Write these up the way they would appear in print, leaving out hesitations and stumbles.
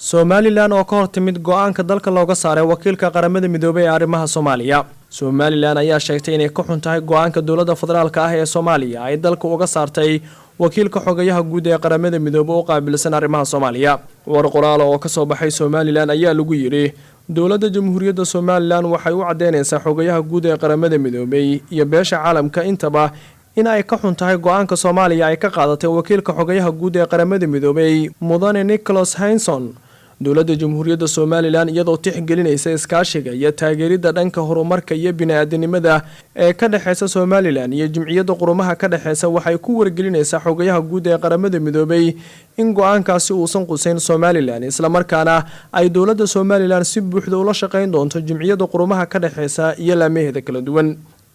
Somaliland oo ka hor timid go'aanka dalka looga saaray wakiilka Qaramada Midoobay ee arrimaha Soomaaliya. Somaliland ayaa sheegtay inay ka xun tahay go'aanka dowladda federaalka ah ee Soomaaliya ay dalka uga saartay wakiilka xogayaha guud ee Qaramada Midoobey u qaabilsan arrimaha Soomaaliya. War qoraala oo kasoo baxay Somaliland ayaa lagu yidhi: Dowladda Jamhuuriyadda Somaliland waxay u caddeynaysaa xogayaha guud ee Qaramada Midoobey iyo beesha caalamka intaba in ay ka xun tahay go'aanka Soomaaliya ay ka qaadatay wakiilka xogayaha guud ee Qaramada Midoobey, Mudane Nicholas Haysom. Dowladda Jamhuuriyadda Somaliland, iyadoo tixgelinaysa iskaashiga iyo taageeridda dhanka horumarka iyo bini-aadanimada ee ka dhexeysa Somaliland iyo Jimciyadda Quruumaha ka dhexeysa, waxay ku wargelinaysaa xogayaha guud ee Qaramada Midoobey in go'aankaasi uusan quseyn Somaliland, islamarkaana ay dowladda Somaliland si buuxda ula shaqeyn doonto Jimciyadda Quruumaha ka dhexeysa iyo laamaheeda kala duwan.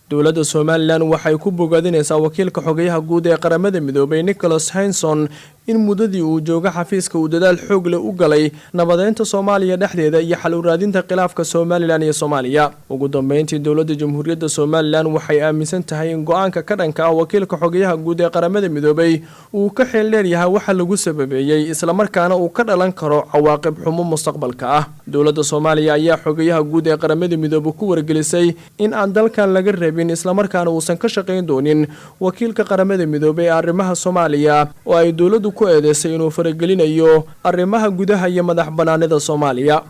Dowladda Somaliland waxay ku bogaadinaysaa wakiilka xogayaha guud ee Qaramada Midoobay, Nicholas Haysom, in muddadii uu joogo xafiiska uu dadaal xoog leh u galay nabadeynta Soomaaliya dhexdeeda iyo xal u raadinta khilaafka Somaliland iyo Soomaaliya. Ugu dambeyntii, dowladda Jamhuuriyadda Somaliland waxay aaminsan tahay in go'aanka ka dhanka ah wakiilka xogayaha guud ee Qaramada Midoobay uu ka xeel dheer yahay waxa lagu sababeeyey, islamarkaana uu ka dhalan karo cawaaqib xumo mustaqbalka ah. Dowladda Soomaaliya ayaa xogayaha guud ee Qaramada Midoobay ku wargelisay in aan dalkan laga rabin, islamarkaana uusan ka shaqayn doonin wakiilka Qaramada Midoobay ee arrimaha Soomaaliya, oo ay dowladdu ku eedeysay inuu faragelinayo arrimaha gudaha iyo madax banaanida Soomaaliya.